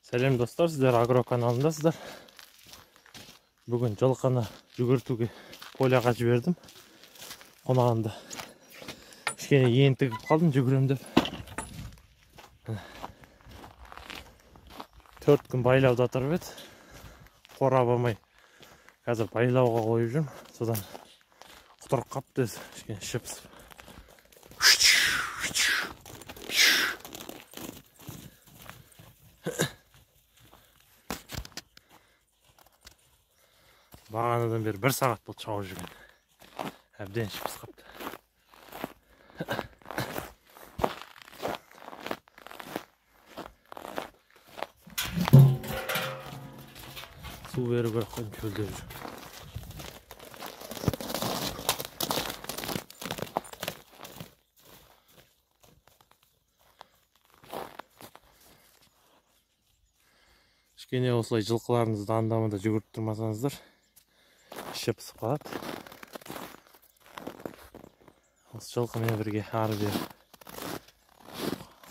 Сәлем достар, сіздер Агро каналындасыздар. Бүгін жылқыны жүгіртуге поляға жібердім. Қонағымды кішкене ентігіп қалдым жүгірем деп. 4 күн байлауда тұрып еді. Қорап алмай қазір байлауға қойып жүрмін. Содан құтырып қапты өзі, кішкене іші пысып. Бағанадан бері 1 сағат болды шауып жүрген. Әбден іші пысып қапты. Су беру керек қой, шөлдеп жүр. Кішкене осылай жылқыларыңызды анда-мында жүгіріп тұрмасаңыздар, іші пысып қалады. Осы жылқымен бірге ары-бері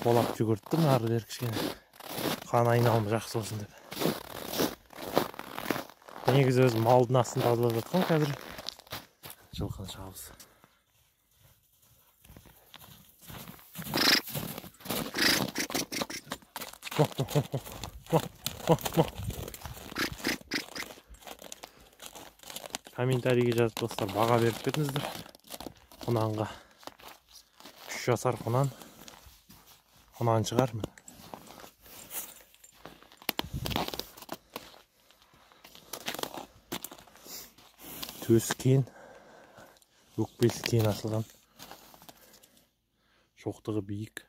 қолап жүгірттім, ары-бері кішкене қан айналымы жақсы болсын деп. Негізі өзім малдың астын тазалап жатқан қазір. Жылқыны шабыз. Комментарийге жазып достар, баға беріп кетіңіздер. Құнанға 3 жасар құнан. Құнан шығар міне. Төсі кең, өкпесі кең ашылған, шоқтығы биік,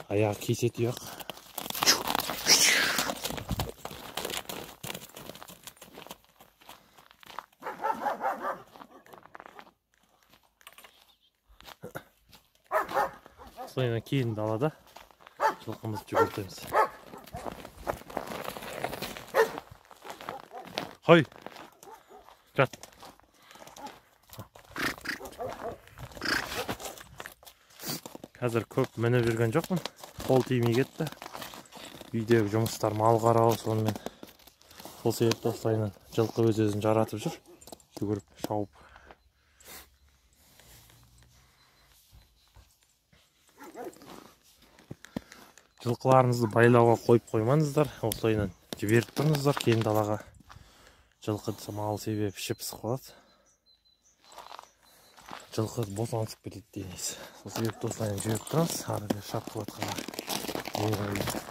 аяғы кесе тұяқ. Осылайынан кейін далада жылқымызды жүгіртеміз. Хой! Жат. Қазір көп мініп жүрген жоқпын. Қол тимей кетті. Үйдегі жұмыстар, мал қарау, сонымен. Сол себепті осылайынан жылқы өз өзін жаратып жүр. Жүгіріп, шауып. Жылқыларыңызды байлауға қойып қоймаңыздар. Осылайынан жіберіп тұрыңыздар кең далаға. Жылқы мал себеп іші пысып қалады. Жылқы босанысып кетеді денесі. Сол себепті осылайынан жіберіп тұрамыз. Ары бері шапқылап жатқанға.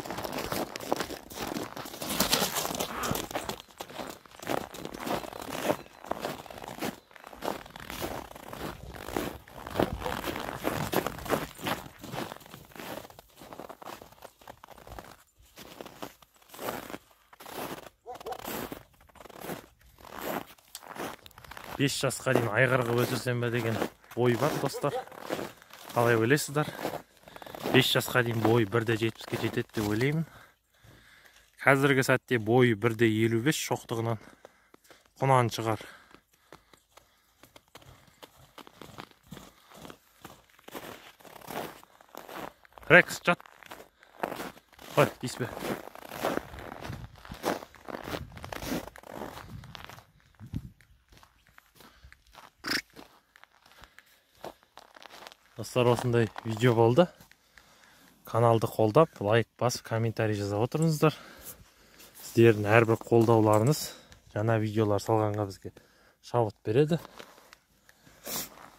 Бес жасқа дейін айғыр қылып өсірсем бе деген ой бар достар. Қалай ойлайсыздар? 5 жасқа дейін бойы 1,70-ке жетеді деп ойлаймын. Қазіргі сәтте бойы 1,55 шоқтығынан құнан шығар. Рекс, жат. Қой, тиіспе. Достар, осындай видео болды. Каналды қолдап, лайк басып, комментарий жаза отырыңыздар. Сіздердің әрбір қолдауларыңыз жаңа видеолар салғанға бізге шабыт береді.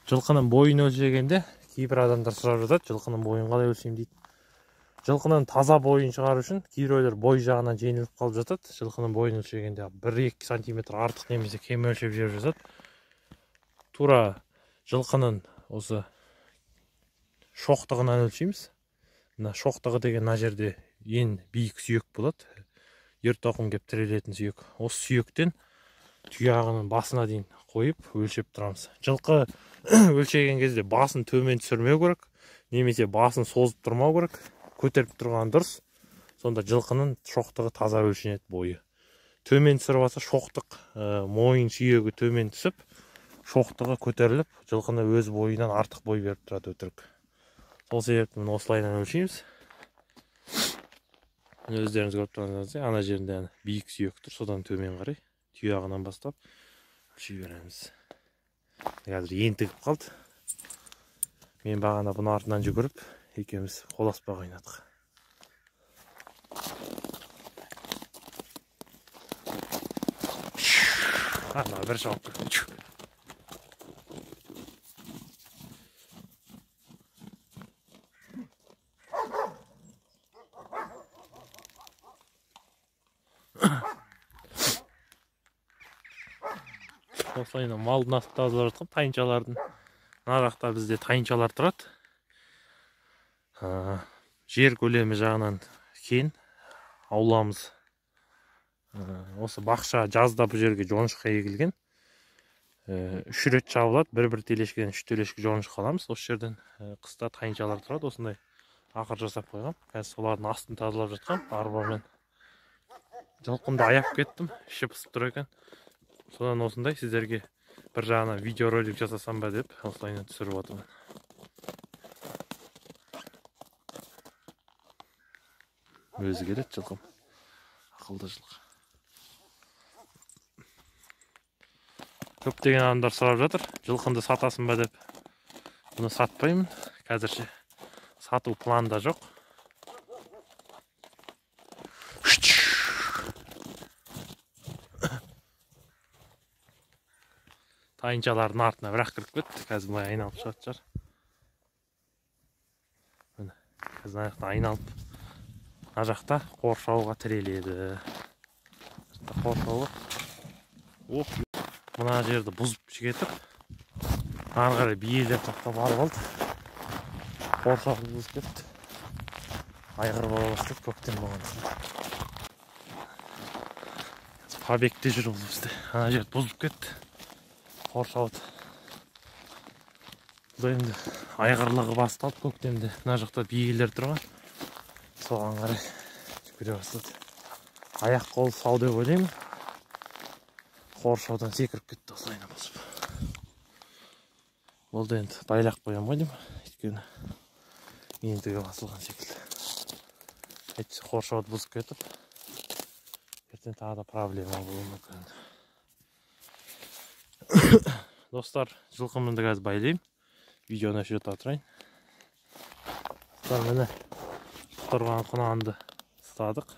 Жылқының бойын өлшегенде кейбір адамдар сұрап жатады, жылқының бойын қалай өлшеймін дейді. Жылқының таза бойын шығару үшін кейбіреулер бой жағынан жеңіліп қалып жатады. Жылқының бойын өлшегенде 1-2 сантиметр артық немесе кем өлшеп жіберіп жатады. Тура жылқының осы шоқтығынан өлшейміз. Мына шоқтығы деген мына жерде ең биік сүйек болады. Ер тоқым кеп тірелетін сүйек. Осы сүйектен тұяғының басына дейін қойып өлшеп тұрамыз. Жылқы өлшеген кезде басын төмен түсірмеу керек, немесе басын созып тұрмау керек. Көтеріп тұрған дұрыс. Сонда жылқының шоқтығы таза өлшенеді бойы. Төмен түсіріп алса шоқтық, мойын сүйегі төмен түсіп, шоқтығы көтеріліп, жылқыны өз бойынан артық бой беріп тұрады өтірік. Сол себепті міне осылайынан өлшейміз. Өздеріңіз көріп тұрғандарыңыздай, ана жерінде биік сүйек тұр, содан төмен қарай тұяғынан бастап өлшей береміз. Қазір ентігіп қалды. Мен бағана бұның артынан жүгіріп, екеуміз қоласпақ ойнадық. Ана бір шауып кетті. Осылай малдың астын тазалап жатқан тайыншалардың. Мына жақта бізде тайыншалар тұрады. Жер көлемі жағынан кең ауламыз. Осы бақша жазда бұл жерге жоңышқа егілген. 3 рет шабылады, бір-бір телешкеден 3 телешке жоңышқа аламыз. Осы жерден қыста тайыншалар тұрады, осындай ақыр жасап қойғам. Қазір солардың астын тазалап жатқан арбамен. Жылқымды аяп кеттім, іші пысып тұр екен. Содан осындай сіздерге бір жағынан видеоролик жасасам ба деп осылайынан түсіріп отырмын. Өзі келеді жылқым. Ақылды жылқы. Көптеген адамдар сұрап жатыр, жылқымды сатасың ба деп. Бұны сатпаймын. Қазірше сату планда жоқ. Тайыншалардың артына бірақ кіріп кетті. Қазір былай айналып шығатын шығар. Міне, қазір ана жақта айналып, мына жақта қоршауға тіреледі. Қоршауға. Оп, мына жерді бұзып кетіп, ары қарай биелер жаққа барып алды. Қоршауды бұзып кетті. Айғыр бола бастады көктем болған соң. Побегте жүр бұл бізде. Ана жерді бұзып кетті. Қоршауды. Бұл енді айғырлығы басталды көктемде. Мына жақта биелер тұрған. Соған қарай жүгіре бастады. Аяқ қол сау деп ойлаймын. Қоршаудан секіріп кетті осылайына басып. Болды енді байлап қоямын ғой деймін. Өйткені ентігі басылған секілді. Әйтпесе қоршауды бұзып кетіп, ертең тағы да проблема болуы мүмкін. Достар, жылқымды қазір байлаймын. Видеоны өшіре тұрайын. Достар, міне тұрған құнанды ұстадық.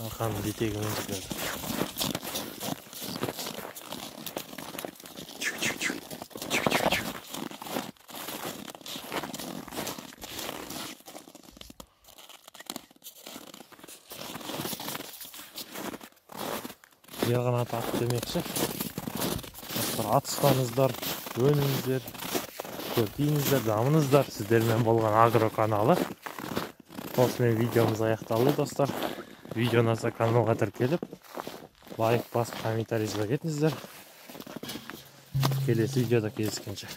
Арқаның етегімен жүгіреді. Ерқанат ат демекші. Достар, ат ұстаңыздар, өніңіздер, көркейіңіздер, дамыңыздар. Сіздермен болған Агро каналы. Осымен видеомыз аяқталды, достар. Видео ұнаса каналға тіркеліп, лайк басып, комментарий жаза кетіңіздер. Келесі видеода кездескенше.